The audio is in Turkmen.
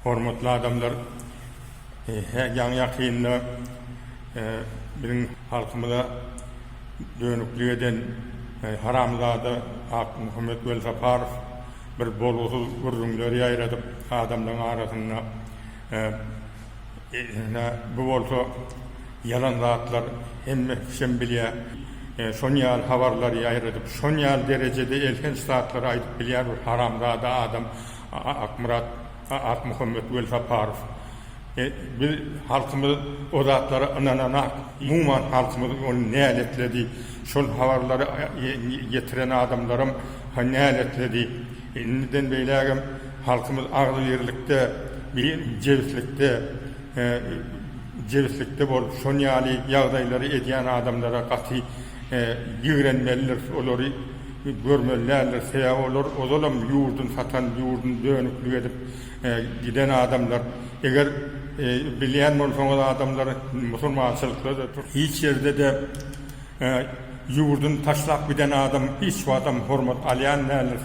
Hormatly adamlar, ýaňy-ýakynda biziň halkymyza dönüklik eden haramzada Akmuhammet Welsaparow bir bolgusyz gürrüňleri ýaýradyp adamlaryň arasynda bu bolsa ýalan zatlar hemme kişem bilýär. Şon ýaly habarlary ýaýradyp, şon ýaly derejede elhenç zatlary aýdyp bilýär bir haramzada adam Akmyrat Akmuhammet Welsaparow. Biz halkymyz o zatlara ynananak. Umuman halkymyz ony näletledi. Şol habarlary ýetiren adamlaram näletledi. Indiden beýlägem halkymyz agzybirlikde, jebislikde jebislikde bolup şon ýaly ýagdaýlary edýän adamlara gaty ýigrenmelidiris, olary görmeli däldir. Sebäbi olar ozalam ýurduny satan, ýurduny dönüklik edip giden adamlar. Eger bilýän bolsaňyz adamlar musulmançylykda-da hiç ýerde-de ýurduny taşlap giden adam hiç wagtam hormat alýan däldir.